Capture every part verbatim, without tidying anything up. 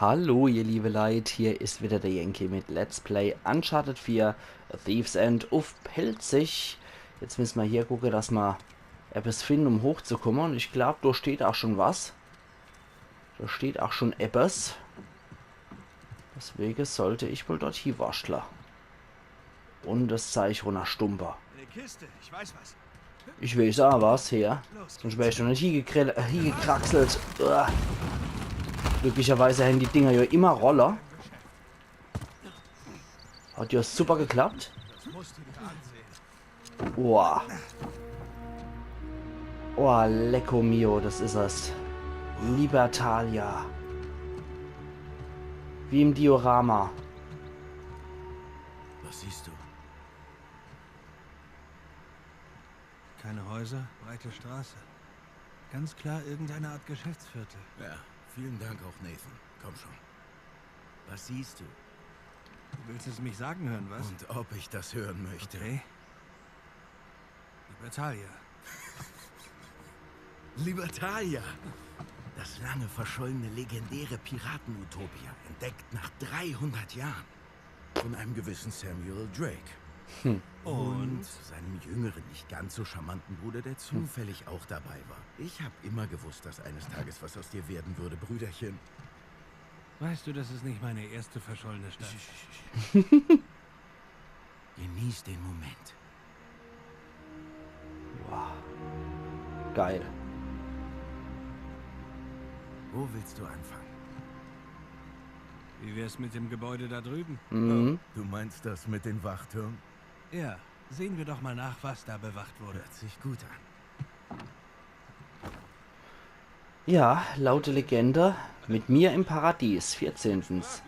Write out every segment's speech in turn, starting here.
Hallo, ihr liebe Leit, hier is wieder der Yankee mit Let's Play Uncharted vier, A Thief's End uff Pälzisch. Jetzt misse mer hier gucke, dass mer ebbes finne, um hochzukumme. Un ich glaab, do steht ach schun was. Do steht ach schun ebbes. Deswege sollt ich wohl dort hiewurschtle. Un des Zeich runnerstumpe. Eine Kiste, ich weiß was. Ich weeß ach was, her. Los, sonscht wär ich doch net hiegekre-, äh, hiegekraxelt. Uah. Glücklicherweise hänn die Dinger jo immer Rolle. Hat jo super geklappt. Das musst du dir ansehen. Boah. Oh, lecko mio, des is es. Libertalia. Wie im Diorama. Was siehst du? Keine Häuser, breite Straße. Ganz klar irgendeine Art Geschäftsviertel. Ja, vielen Dank auch, Nathan. Komm schon. Was siehst du? Du willst es mich sagen hören, was? Und ob ich das hören möchte. Okay. Libertalia. Libertalia! Das lange verschollene, legendäre Piraten-Utopia, entdeckt nach dreihundert Jahren von einem gewissen Samuel Drake. Hm. Und seinem jüngeren, nicht ganz so charmanten Bruder, der zufällig auch dabei war. Ich hab immer gewusst, dass eines Tages was aus dir werden würde, Brüderchen. Weißt du, das ist nicht meine erste verschollene Stadt. Genieß den Moment. Wow. Geil. Wo willst du anfangen? Wie wär's mit dem Gebäude da drüben? Mhm. Du meinst das mit den Wachtürmen? Ja, sehen wir doch mal nach, was da bewacht wurde. Hört sich gut an. Ja, laut Legende, mit mir im Paradies, vierzehntens.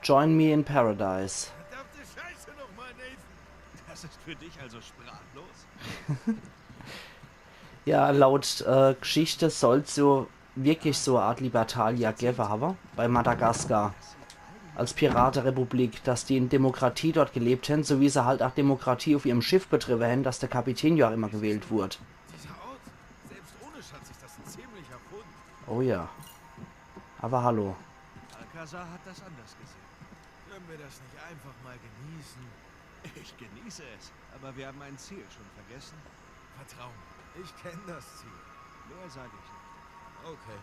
Join me in paradise. Verdammte Scheiße nochmal, Nathan. Das ist für dich also sprachlos? Ja, laut, äh, Geschichte soll's jo wirklich so e Art Libertalia gewwe hawwe, bei Madagaskar. Als Piraterepublik, dass die in Demokratie dort gelebt hänn, so wie se halt ach Demokratie uff ihrem Schiff betriwwe hänn, dass der Kapitän jo ach immer gewählt wurd. Dieser Ort, selbst ohne Schatz, ist das ein ziemlicher Fund. Oh ja. Awwer hallo. Alcazar hat das anders gesehen. Können wir das nicht einfach mal genießen? Ich genieße es, aber wir haben ein Ziel, schon vergessen? Vertrau mir, ich kenn das Ziel. Mehr sage ich nicht. Okay.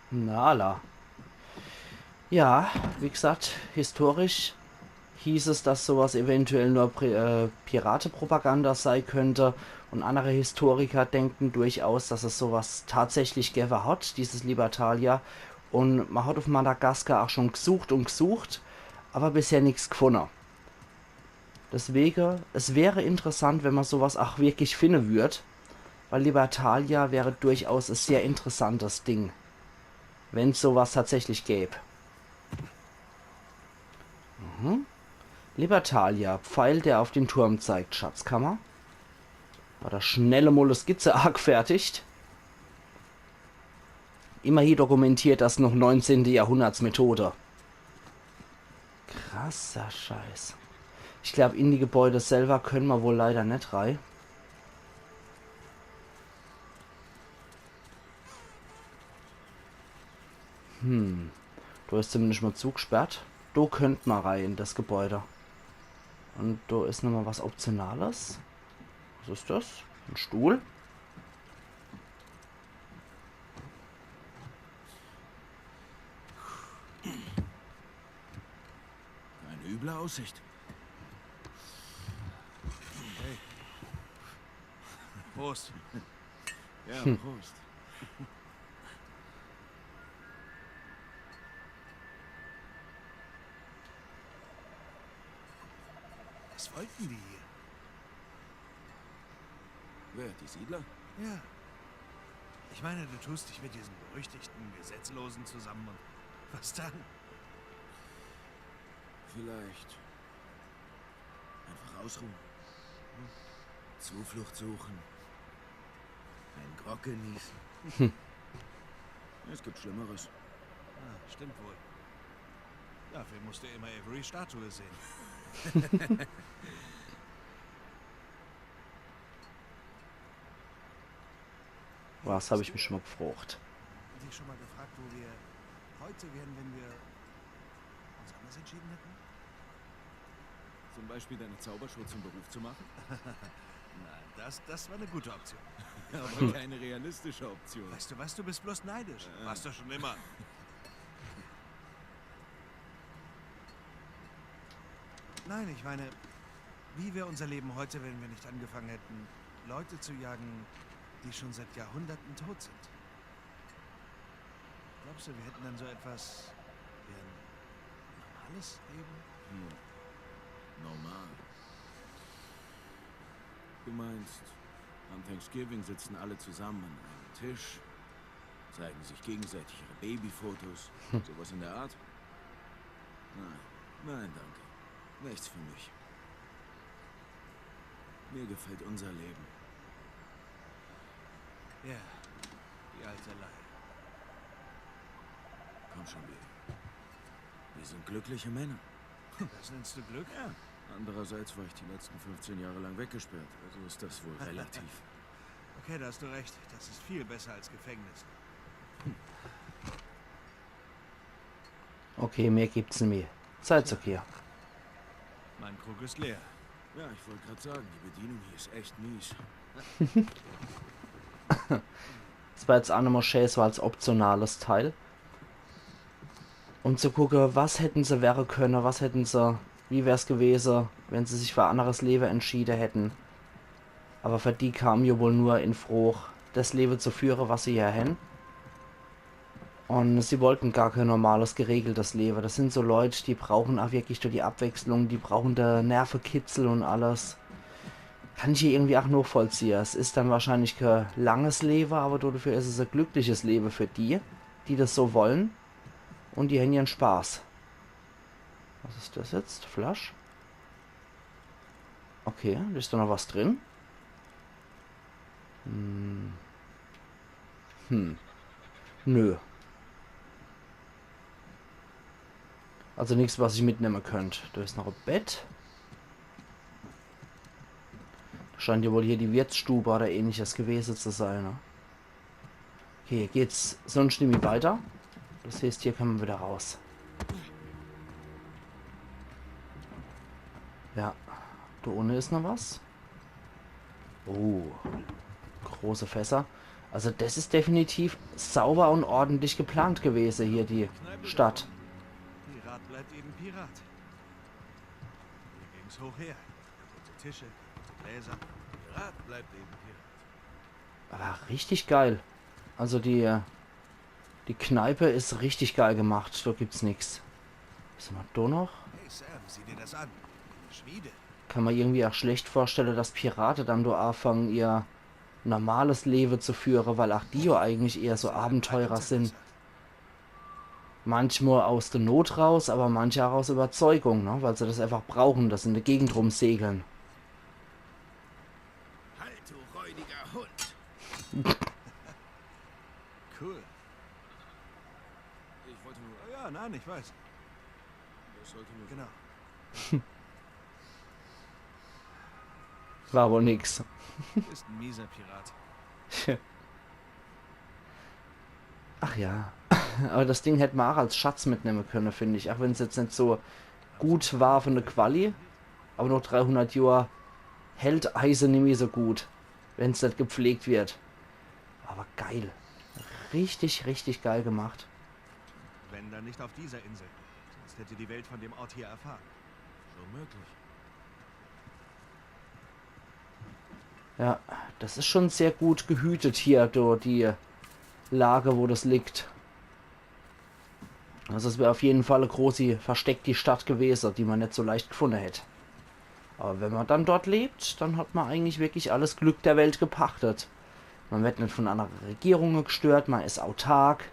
Na, alla. Ja, wie gesagt, historisch hieß es, dass sowas eventuell nur Pri-, äh, Piratepropaganda sei könnt. Un annere Historiker denken durchaus, dass es sowas tatsächlich gewwe hat, dieses Libertalia. Un ma hat uff Madagaskar ach schun gesucht un gesucht, awwer bisher nix gefunne. Deswege, es wär interessant, wenn ma sowas ach wirklich finne würd, weil Libertalia wär durchaus e sehr interessantes Ding, wenn's sowas tatsächlich gäb. Mhm. Libertalia, Pfeil, der auf den Turm zeigt, Schatzkammer. Hat er schnell emol e Skizze agefertigt. Immerhin dokumentiert das noch neunzehnte Jahrhundertsmethode. Krasser Scheiß. Ich glaub, in die Gebäude selber könne ma wohl leider net rei. Hm. Do is zumindest mol zugsperrt. Do könnt ma rei in das Gebäude. Un do is nochmol was Optionales. Was is das? En Stuhl? Eine üble Aussicht. Hey. Prost. Ja, Prost. Was wollten die hier? Wer, die Siedler? Ja. Ich meine, du tust dich mit diesen berüchtigten Gesetzlosen zusammen und was dann? Vielleicht einfach ausruhen. Zuflucht suchen. Einen Grog genießen. Es gibt Schlimmeres. Ah, stimmt wohl. Dafür musst du immer Averys Statue sehen. Was hab ich mich schon mal gefragt. Dich schon mal gefragt, wo wir Heute wären, wenn wir uns anders entschieden hätten? Zum Beispiel deine Zaubershow zum Beruf zu machen? Nein, das, das war eine gute Option. Aber keine realistische Option. Weißt du was, du bist bloß neidisch. Warst du schon immer. Nein, ich meine, wie wäre unser Leben heute, wenn wir nicht angefangen hätten, Leute zu jagen, die schon seit Jahrhunderten tot sind? Glaubst du, wir hätten dann so etwas wie ein normales Leben? Normal. Du meinst, an Thanksgiving sitzen alle zusammen an einem Tisch, zeigen sich gegenseitig ihre Babyfotos, sowas in der Art? Nein, nein, danke. Nichts für mich. Mir gefällt unser Leben. Ja, die alte Leier. Komm schon, Bill. Wir sind glückliche Männer. Das nennst du Glück? Ja. Andererseits war ich die letzten fünfzehn Jahre lang weggesperrt, also ist das wohl relativ. Okay, da hast du recht. Das ist viel besser als Gefängnis. Okay, mehr gibt's nimmi. Seid's okay. Mein Krug ist leer. Ja, ich wollte gerade sagen, die Bedienung hier ist echt mies. Das war jetzt aa nochmal schee, so als optionales Teil. Um zu gucke, was hätten se wäre könne, was hätten se, wie wär's gewese, wenn se sich für e anneres Lewe entschiede hätten. Aber für die kam jo wohl nur in Froch, das Lewe zu führe, was se hier hen. Und sie wollten gar kein normales, geregeltes Lewe. Das sind so Leut, die brauchen aa wirklich do die Abwechslung, die brauchen de Nervekitzel und alles. Kann ich hier irgendwie aa nochvollziehe. Es is dann wahrscheinlich kein langes Lewe, aber dafür is es e glückliches Lewe für die, die das so wollen. Und die hen ihren Spaß. Was is das jetzt? Flasch? Okay, is do noch was drin? Hm. Hm. Nö. Also nix, was ich mitnemme könnt. Do is noch e Bett. Scheint ja wohl hier die Wirtsstube oder ähnliches gewese zu sein, ne? Okay, geht's sonst nimmi weiter. Das heißt, hier kann man wieder raus. Ja, do unne is noch was. Oh, große Fässer. Also das is definitiv sauber und ordentlich geplant gewese hier, die Stadt. Pirat bleibt eben Pirat. Hier ging's hoch her. Kaputte Tische, kaputte Gläser. Pirat bleibt eben Pirat. Aber richtig geil. Also die, die Kneipe is richtig geil gemacht. Do gibt's nix. Was hämmer do noch? Hey Sam, sieh dir das an. Eine Schmiede. Kann man irgendwie aa schlecht vorstelle, dass Pirate dann do aafangen, ihr normales Lewe zu führe, weil aa die jo eigentlich eher so Abenteurer sind. Manchmal aus der Not raus, aber manche aa aus Überzeugung, ne? Weil se das einfach brauchen, dass se in der Gegend rumsegeln. Halt, du räudiger Hund! Cool. Ich wollte nur. Ja, nein, ich weiß. Das sollte nur. Genau. War wohl nix. Ist ein mieser Pirat. Ach ja. Aber das Ding hätt man aa als Schatz mitnemme könne, find ich. Aa wenn's jetzt nit so gut war von der Quali. Aber noch dreihundert Johr hält Eise nimmi so gut, wenn's nit gepflegt wird. Aber geil. Richtig, richtig geil gemacht. Wenn dann nicht auf dieser Insel. Sonst hätte die Welt von dem Ort hier erfahren. Schon möglich. Ja, das is schon sehr gut gehütet hier, do, die Lage, wo das liegt. Also es wär auf jeden Fall e großi versteckti Stadt gewese, die man net so leicht gefunde hätt. Aber wenn man dann dort lebt, dann hat man eigentlich wirklich alles Glück der Welt gepachtet. Man wird net von andere Regierunge gestört, man is autark.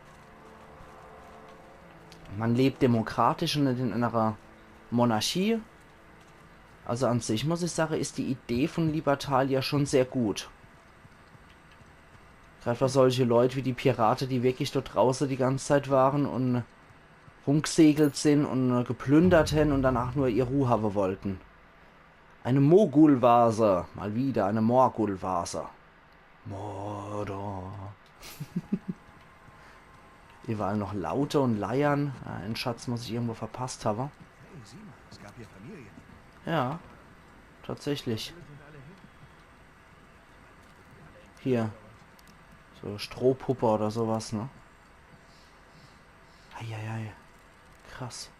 Man lebt demokratisch und net in einer Monarchie. Also an sich muss ich sage, is die Idee von Libertalia schon sehr gut. Grad für solche Leut wie die Pirate, die wirklich dort drauße die ganze Zeit waren und rumgsegelt sind und geplündert hen und danach nur ihr Ruh habe wollten. Eine Mogulvase. Mal wieder eine Morgulvase. Mordor. Iwwerall noch Laute un Leiern. Ah, en Schatz muss ich irgendwo verpasst hawwe. Hey, sieh mal, es gab hier Familien. Ja, tatsächlich. Hier. So Strohpuppe oder sowas, ne? Eieiei. Krass.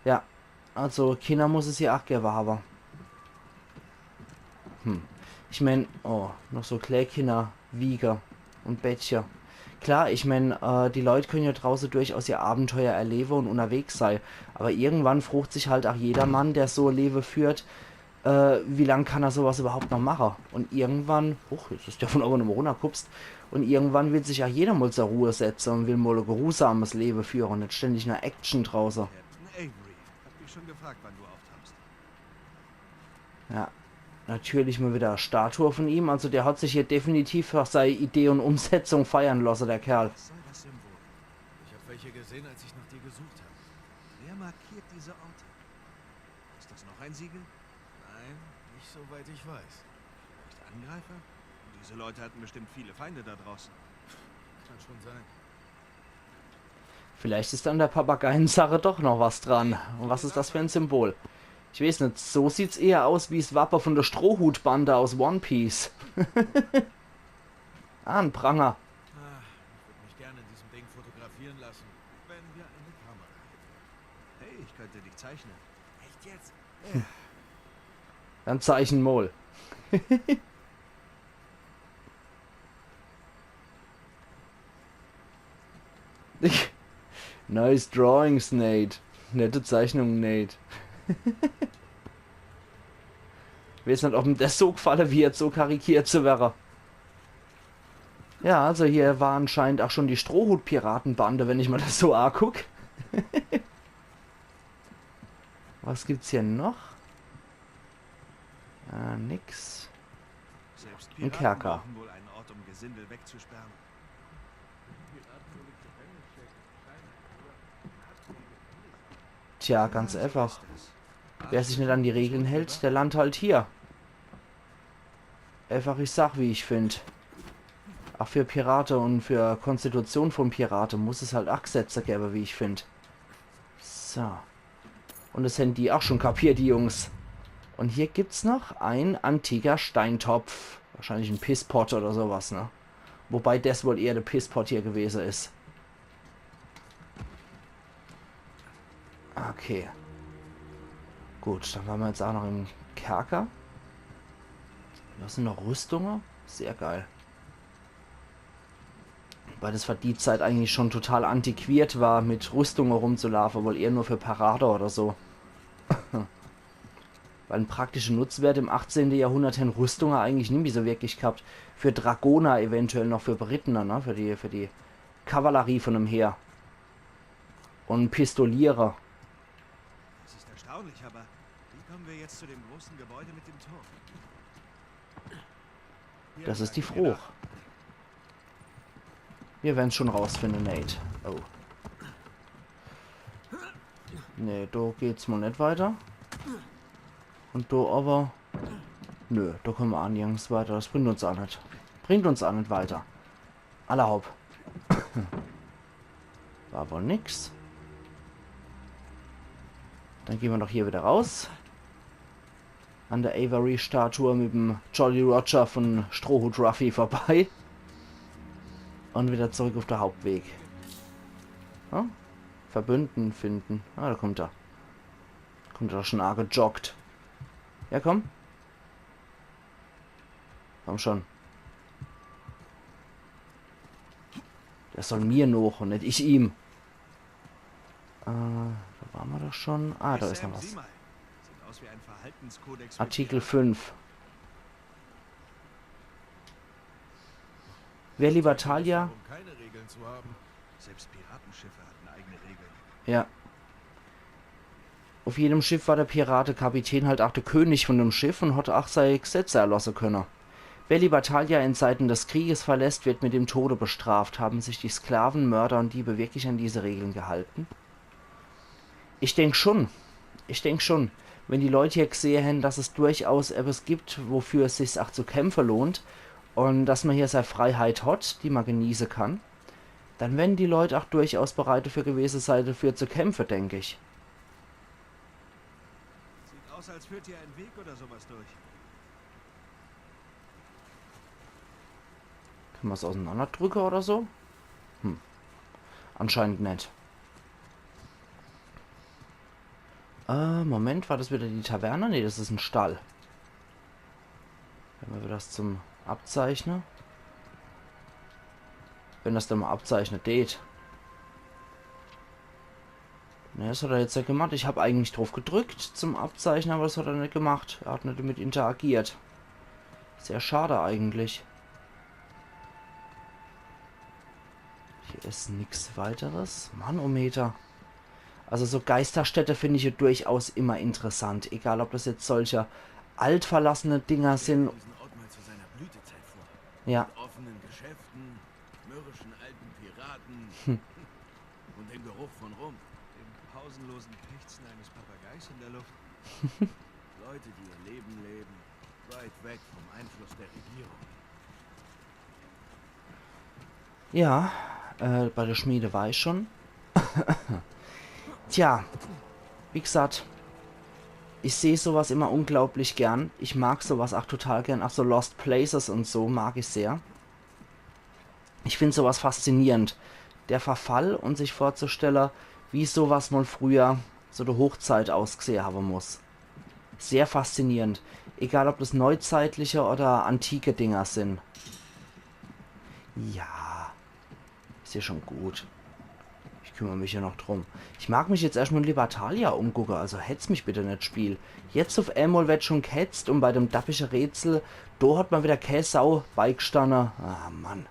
Ja, also Kinner muss es hier ach gewwe hawwe. Hm. Ich mein, oh, noch so Klääkinner, Wiege un Bettche. Klar, ich mein, äh, die Leit könne ja drauße durchaus ihr Abenteuer erlewe un unnerwegs sei. Awwer irgendwann frocht sich halt ach jeder Mann, der so e Lewe führt, äh, wie lang kann er sowas iwwerhaupt noch mache? Un irgendwann, huch, jetzt is der vun owwe nochmol runnergehupst, un irgendwann will sich ach jeder mol zur Ruh setze un will mol e geruhsames Lewe führe un net ständig nur Action drauße. Captain Avery. Hab mich schon gefragt, wann du auftauchst. Ja, natürlich mol widder e Statue vun ihm. Also der hat sich hier definitiv für sei Idee un Umsetzung feiern losse, der Kerl. Was soll das Symbol? Ich hab welche gesehen, als ich nach dir gesucht habe. Wer markiert diese Orte? Ist das noch ein Siegel? Nein, nicht soweit ich weiß. Vielleicht Angreifer? Diese Leute hatten bestimmt viele Feinde da draußen. Kann schon sein. Vielleicht is an der Papageiensache doch noch was dran. Un was is das für e Symbol? Ich weeß net, so sieht's eher aus wie's Wappe vun der Strohhutbande aus One Piece. Ah, en Pranger. Ah, ich würde mich gerne in diesem Ding fotografieren lassen, wenn wir eine Kamera hätten. Hey, ich könnte dich zeichnen. Echt jetzt? Dann zeichne mol. Nice drawings, Nate. Nette Zeichnung, Nate. Weeß net, ob em das so gfalle wird, so karikiert zu werre. Ja, also hier war anscheinend ach schon die Strohhut-Piratenbande, wenn ich mer das so aguck. Was gibt's hier noch? Äh, nix. Selbst Ein Piraten Kerker. Brauchen wohl einen Ort, um Gesindel wegzusperren. Tja, ganz einfach. Wer sich net an die Regle hält, der landt halt hier. Einfach, ich sag, wie ich find. Ach, für Pirate un für Konstitution vun Pirate muss es halt ach Gsetze gewwe, wie ich find. So. Un das hän die ach schon kapiert, die Jungs. Un hier gibt's noch en antiker Steintopf. Wahrscheinlich en Pisspott oder sowas, ne? Wobei das wohl eher de Pisspott hier gewese is. Okay. Gut, dann ware mer jetzt ach noch im Kerker. Das sin noch Rüstunge. Sehr geil. Weil das für die Zeit eigentlich schon total antiquiert war, mit Rüstunge rumzulaafe, wohl eher nur für Parade oder so. Weil en praktische Nutzwert im achtzehnte Jahrhundert hän Rüstunge eigentlich nimmi so wirklich gehabt. Für Dragoner eventuell noch, für Berittene, ne? Für die, für die Kavallerie vun em Heer. Un Pistolierer. Das ist erstaunlich, aber wie kommen wir jetzt zu dem großen Gebäude mit dem Turm? Hier Das is die entlang, Froch. Mir werren's schon rausfinde, Nate. Oh. Nee, do geht's mol net weiter. Un do awwer. Nö, do kumme mer ach nirgends weiter. Das bringt uns ach net. Bringt uns ach net weiter. Alla hopp. War wohl nix. Dann gehn mer doch hier widder raus. An der Avery-Statue mit em Jolly Roger vun Strohhut Ruffy vorbei. Un widder zurück uff de Hauptweg. Ja? Verbündeten finden. Ah, do kummt er. Kummt er doch schon aagejoggt. Ja, komm. Komm schon. Der soll mir nooch un net ich ihm. Äh, do ware mer doch schon. Ah, do is noch was. Sieh mal. Sieht aus wie ein Verhaltenskodex für Artikel fünf. Wer Libertalia Um keine Regeln zu haben. Selbst Piratenschiffe hatten eigene Regeln. Ja. Uff jedem Schiff war de Piratekapitän halt ach de König vun dem Schiff un hat ach sei Gsetze erlosse könne. Wer Libertalia in Zeiten des Krieges verlässt, wird mit dem Tode bestraft. Haben sich die Sklaven, Mörder und Diebe wirklich an diese Regeln gehalten? Ich denk schon. Ich denk schon. Wenn die Leut hier gsehe hän, dass es durchaus etwas gibt, wofür es sich ach zu kämpfe lohnt un dass mer hier sei Freiheit hat, die mer genieße kann, Dann wären die Leut ach durchaus bereit dafür gewese sei, dafür zu kämpfe, denk ich. Sieht aus, als führt hier ein Weg oder sowas durch. Kann man's auseinander drücke oder so? Hm. Anscheinend net. Äh, Moment, war das wieder die Taverne? Nee, das is en Stall. Wenn mer das zum Abzeichne. Wenn das dann mal abzeichne deet. Ne, das hat er jetzt net gemacht. Ich hab eigentlich drauf gedrückt zum Abzeichne, aber das hat er net gemacht. Er hat net damit interagiert. Sehr schade eigentlich. Hier is nix weiteres. Manometer. Also so Geisterstädte find ich ja durchaus immer interessant. Egal, ob das jetzt solche altverlassene Dinger sind. Diesen Ort mal zu seiner Blütezeit vor. Ja. Mit offenen Geschäften, mürrischen alten Piraten und dem Geruch von Rum. Dem pausenlosen Krächzen eines Papageis in der Luft. Leute, die ihr Leben leben, weit weg vom Einfluss der Regierung. Ja, äh, bei der Schmiede war ich schon. Tja, wie gesagt, ich seh sowas immer unglaublich gern. Ich mag sowas auch total gern. Auch so Lost Places und so mag ich sehr. Ich find sowas faszinierend. Der Verfall und sich vorzustelle, wie sowas mal früher so die Hochzeit ausgesehe habe muss. Sehr faszinierend. Egal, ob das neuzeitliche oder antike Dinger sind. Ja. Is ja schon gut. Ich kümmer mich ja noch drum. Ich mag mich jetzt erscht mal in Libertalia umgucke, also hetz mich bitte net, Spiel. Jetzt auf emol werd schon gehetzt und bei dem dappische Rätsel, do hat mal wieder kä Sau beigestande. Ah, Mann.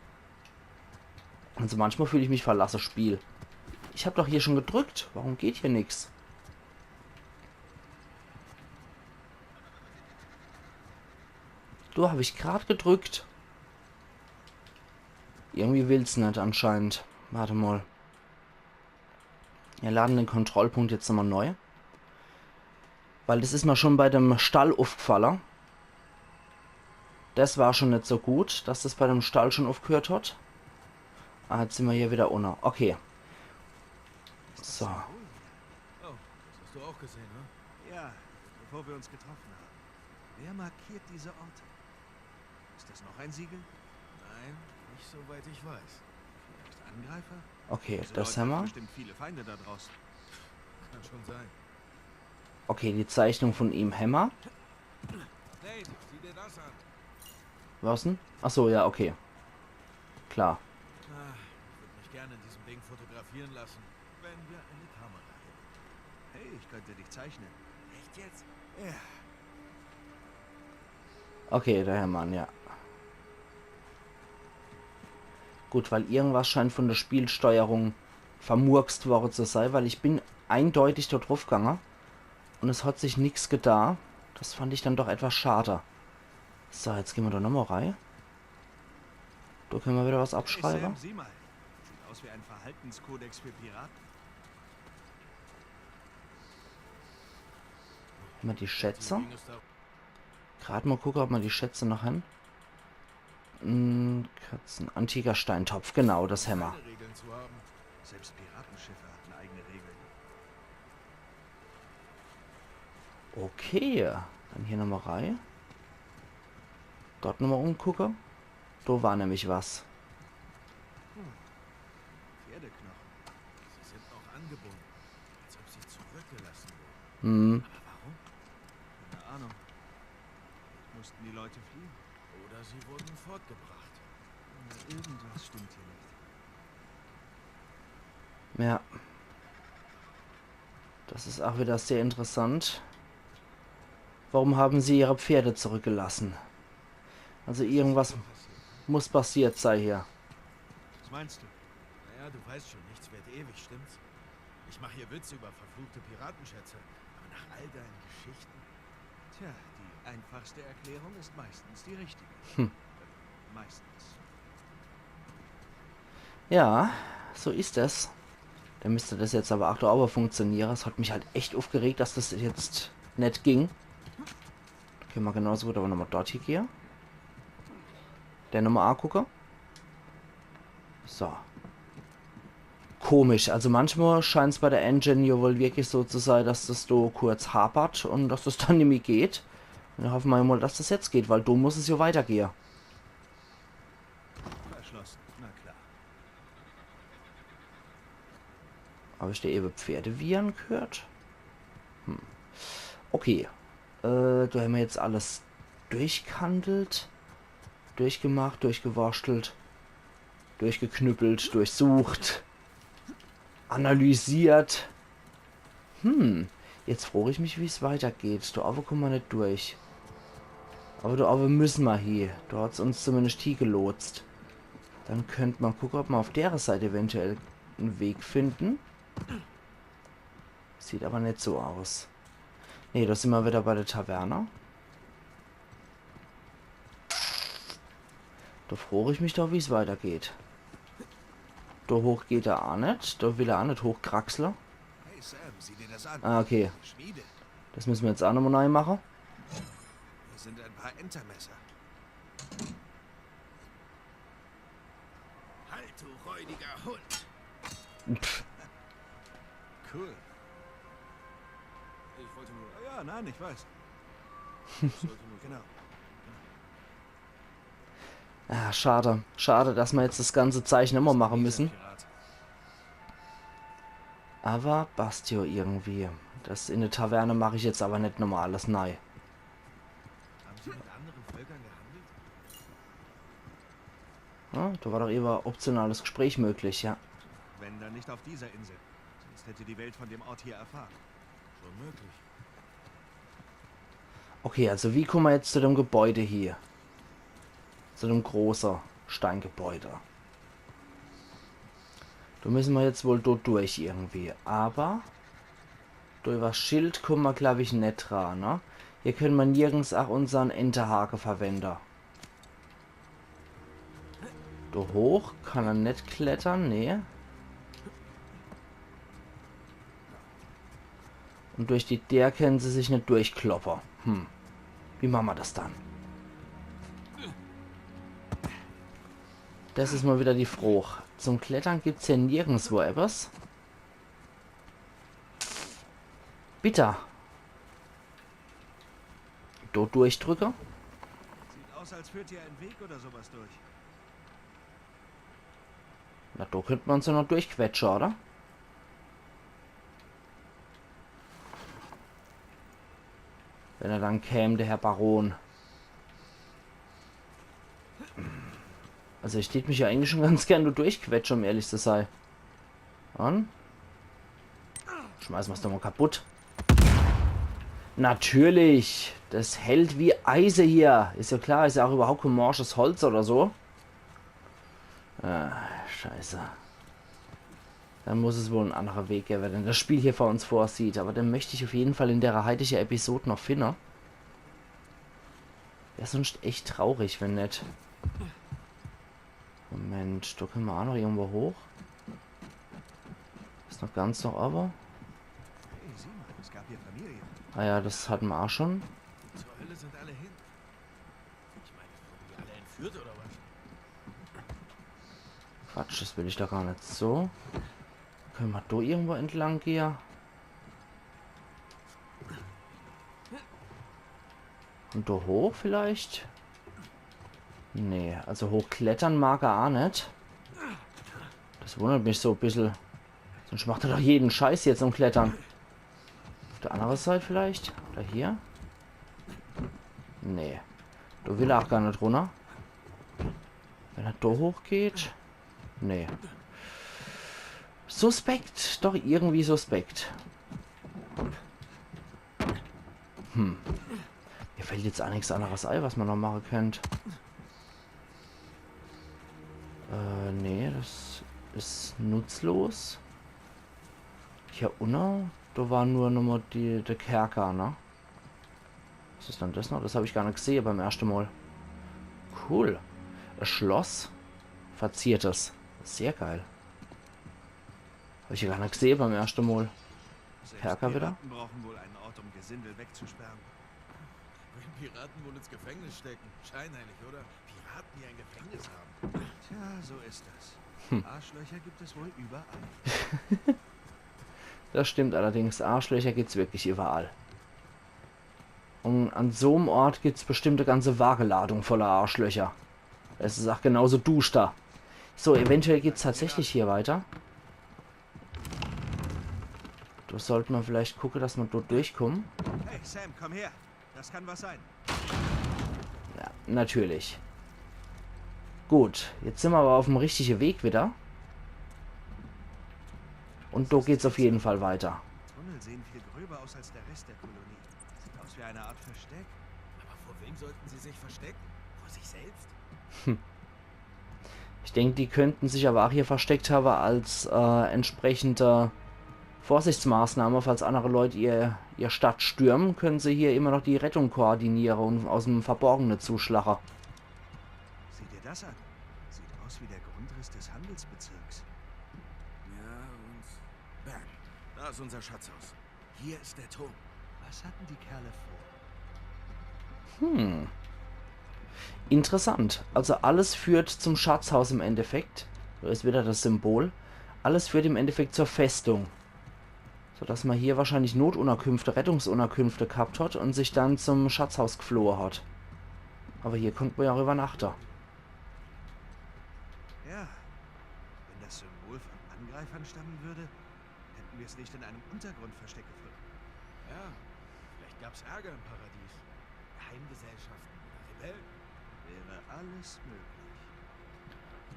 Also manchmal fühl ich mich verlasse, Spiel. Ich hab doch hier schon gedrückt. Warum geht hier nix? Do hab ich grad gedrückt. Irgendwie will's net anscheinend. Warte mal. Wir laden den Kontrollpunkt jetzt nochmal neu. Weil das is mir schon bei dem Stall uffgefalle. Das war schon net so gut, dass das bei dem Stall schon uffgehört hat. Ah, jetzt sind wir hier wieder unne. Okay. So. Oh, das hast du auch gesehen, ne? Ja, bevor wir uns getroffen haben. Wer markiert diese Orte? Ist das noch ein Siegel? Nein, nicht soweit ich weiß. Vielleicht Angreifer? Okay, diese Leute haben bestimmt viele Feinde da draußen. Kann schon sein. Okay, die Zeichnung von ihm hämmer. Nate, sieh dir das an. Was denn? Ach so, ja, okay. Klar. Ah, ich würde mich gerne in diesem Ding fotografieren lassen, wenn wir eine Kamera hätten. Hey, ich könnte dich zeichnen. Echt jetzt? Ja. Okay, der Hermann, ja. Gut, weil irgendwas scheint von der Spielsteuerung vermurkst worre zu sei, weil ich bin eindeutig dort draufgegange und es hat sich nix geta. Das fand ich dann doch etwas schade. So, jetzt gehn wir da nochmal rei. Da können wir wieder was abschreiben. Hey Sam, sieh mal. Sieht aus wie ein Verhaltenskodex für Piraten. Mal die Schätze. Grad mal gucke, ob wir die Schätze noch haben. Hm, Katzen. Antiker Steintopf, genau, das hämmer. Keine Regeln zu haben. Selbst Piratenschiffe hatten eigene Regeln. Okay, dann hier nochmal rei. Dort nochmal umgucke. Da war nämlich was. Hm. Pferdeknochen. Sie sind noch angebunden, als ob sie zurückgelassen wurden. Hm. Aber warum? Keine Ahnung. Mussten die Leute fliehen? Oder sie wurden fortgebracht. Irgendwas stimmt hier nicht. Ja. Das ist auch wieder sehr interessant. Warum haben sie ihre Pferde zurückgelassen? Also irgendwas muss passiert sei hier. Was meinst du? Naja, du weißt schon, nichts währt ewig, stimmt's? Ich mache hier Witze über verfluchte Piratenschätze, aber nach all deinen Geschichten? Tja, die einfachste Erklärung ist meistens die richtige. Hm. Meistens. Ja, so ist es. Dann müsste das jetzt aber auch da oben funktionieren. Es hat mich halt echt aufgeregt, dass das jetzt net ging. Können wir genauso gut aber nochmal dort hier gehen. Der nochmal angucken. So. Komisch. Also manchmal scheint's bei der Engine ja wohl wirklich so zu sein, dass das do kurz hapert und dass das dann nimmi geht. Dann hoffe mer mal, dass das jetzt geht, weil do muss es ja weitergehe. Verschlossen. Na klar. Hab ich do ewe Pferde wiehern gehört? Hm. Okay. Äh, do hämmer jetzt alles durchkandelt, durchgemacht, durchgewurschtelt, durchgeknüppelt, durchsucht, analysiert. Hm, jetzt frog ich mich, wie's weitergeht. Do owwe kumme mer net durch. Awwer do owwe müsse mer hie. Do hat's uns zumindest hie gelotst. Dann könnt mer gucke, ob mer auf dere Seit eventuell en Weg finden. Sieht awwer net so aus. Nee, do simmer wieder bei der Taverne. Do frog ich mich doch, wie's weitergeht. Do hoch geht er aa net. Do will er aa net hochkraxle. Hey Sam, sieh dir das an. Ah, okay. Schmiede. Das müsse mer jetzt aa nochmal nei mache. Hier sind ein paar Entermesser. Halt, du räudiger Hund! Pff. Cool. Ich wollte nur. Ja, nein, ich weiß. Ich sollte nur. Genau. Ah, schade. Schade, dass mer jetzt das ganze Zeich nochmal mache müsse. Pirat. Awwer passt jo irgendwie. Das in der Taverne mach ich jetzt awwer net nochmal alles nei. Haben sie mit anderen Völkern gehandelt? Ja, do war doch ewe optionales Gespräch möglich, ja. Wenn, dann nicht auf dieser Insel. Sonst hätte die Welt von dem Ort hier erfahren. Schon möglich. Okay, also wie kumme mer jetzt zu dem Gebäude hie? Zu dem große Steingebäude. Do müsse mer jetzt wohl do durch irgendwie. Awwer do iwwers Schild kumme mer, glaab ich, net dra, ne? Hier könne mer nirgends aa unsern Enterhake verwende. Do hoch kann er net klettere, nee. Und durch die Deer könne se sich net durchkloppe. Hm. Wie mache mer das dann? Das is mal wieder die Froch. Zum Klettere gibt's hier nirgendswo etwas. Bitter. Do durchdrücke. Sieht aus, als führt hier ein Weg oder sowas durch. Na, do könnt mer uns jo noch durchquetsche, oder? Wenn er dann käm, der Herr Baron. Also ich tät mich jo eigentlich schon ganz gern do durchquetsche, um ehrlich zu sei. Dann schmeiße mer's doch mal kaputt. Natürlich. Das hält wie Eise hier. Is jo klar, is jo auch überhaupt kein morsches Holz oder so. Ah, scheiße. Dann muss es wohl en anderer Weg gewwe, den das Spiel hier für uns vorsieht. Aber den möcht ich auf jeden Fall in der heutigen Episode noch finne. Wär sonst echt traurig, wenn net. Moment, do könne mer auch noch irgendwo hoch. Is noch ganz noch owwe. Hey, sieh mal, es gab hier Familie. Ah ja, das hatte mer auch schon. Zur Hölle sind alle hin. Ich meine, wurden die alle entführt oder was? Quatsch, das will ich doch gar net so. Könne mer do irgendwo entlang gehe? Und do hoch vielleicht? Nee, also hochklettere mag er auch net. Das wundert mich so e bissel. Sonst macht er doch jeden Scheiß jetzt um Klettere. Auf der andere Seit vielleicht? Oder hier? Nee. Do will er auch gar net runner. Wenn er do hochgeht. Nee. Suspekt. Doch irgendwie suspekt. Hm. Mir fällt jetzt auch nix anderes ei, was mer noch mache könnt. Äh, nee, das is nutzlos. Hier unne, do war nur nochmal die, der Kerker, ne? Was is dann das noch? Das hab ich gar net gesehe beim erschte Mal. Cool. E Schloss. Verziertes. Sehr geil. Hab ich ja gar net gesehe beim erschte Mal. Selbst Kerker wieder? Piraten brauchen wohl einen Ort, um Gesindel wegzusperren. Wenn Piraten wohl ins Gefängnis stecken. Scheinheilig, oder? Piraten, die ein Gefängnis haben. Tja, so ist das. Arschlöcher gibt es wohl überall. Das stimmt allerdings. Arschlöcher gibt's wirklich überall. Und an so'm Ort gibt's bestimmt e ganze Wageladung voller Arschlöcher. Es is auch genauso duster. So, eventuell geht's tatsächlich hier weiter. Do sollt ma vielleicht gucke, dass ma dort durchkommen. Hey, Sam, komm her. Das kann was sein. Ja, natürlich. Gut, jetzt sin ma aber auf'm richtige Weg wieder. Und do geht's auf jeden Fall weiter. Tunnel sehen viel gröber aus als der Rest der Kolonie. Sieht aus wie eine Art Versteck. Aber vor wem sollten sie sich verstecken? Vor sich selbst? Ich denk, die könnten sich aber auch hier versteckt haben als äh, entsprechende Vorsichtsmaßnahme, falls andere Leute ihr, ihr Stadt stürmen, können sie hier immer noch die Rettung koordinieren und aus dem Verborgene zuschlagen. Sieh dir das an. Sieht aus wie der Grundriss des Handelsbezirks. Ja, und bam. Da ist unser Schatzhaus. Hier ist der Turm. Was hatten die Kerle vor? Hm. Interessant. Also alles führt zum Schatzhaus im Endeffekt. Da ist wieder das Symbol. Alles führt im Endeffekt zur Festung. Sodass ma hier wahrscheinlich Notunterkünfte, Rettungsunterkünfte gehabt hat und sich dann zum Schatzhaus geflohen hat. Aber hier konnte ma ja auch übernachten. Ja, wenn das Symbol von Angreifern stammen würde, hätten wir es nicht in einem Untergrundversteck gefunden. Ja, vielleicht gab's Ärger im Paradies. Geheimgesellschaften oder Rebellen. Wäre alles möglich.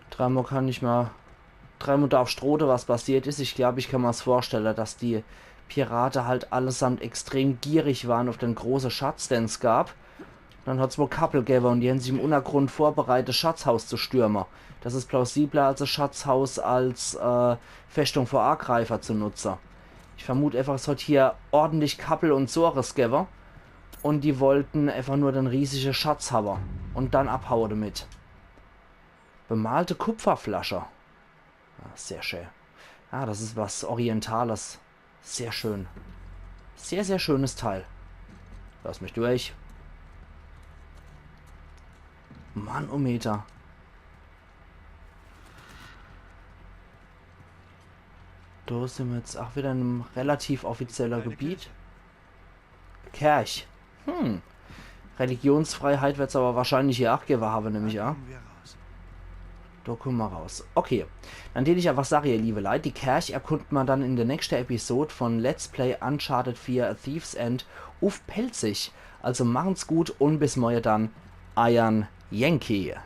Dreimal kann ich mal, dreimal darf Strode, was passiert ist. Ich glaub, ich kann mir's vorstellen, dass die Pirate halt allesamt extrem gierig waren auf den großen Schatz, den's gab. Dann hat's wohl Kappel gewwe und die haben sich im Untergrund vorbereitet, das Schatzhaus zu stürmen. Das ist plausibler, als das Schatzhaus als äh, Festung vor Angreifer zu nutzen. Ich vermute einfach, es hat hier ordentlich Kappel und Sores gewwe. Und die wollten einfach nur den riesigen Schatz haben und dann abhauen damit. Bemalte Kupferflasche. Ah, sehr schön. Ah, das ist was Orientales. Sehr schön. Sehr, sehr schönes Teil. Lass mich durch. Manometer. Da sind wir jetzt auch wieder in einem relativ offiziellen Gebiet. Kerch. Hm. Religionsfreiheit wird's aber wahrscheinlich hier auch gewwe haben, nehme ich an. Kommen wir raus. Da kommen wir raus. Okay. Dann tät ich einfach sagen, ihr liebe Leute, die Kerch erkundet ma dann in der nächsten Episode von Let's Play Uncharted vier A Thief's End uff Pälzisch. Also machen's gut und bis morgen dann. Eiern Yankee.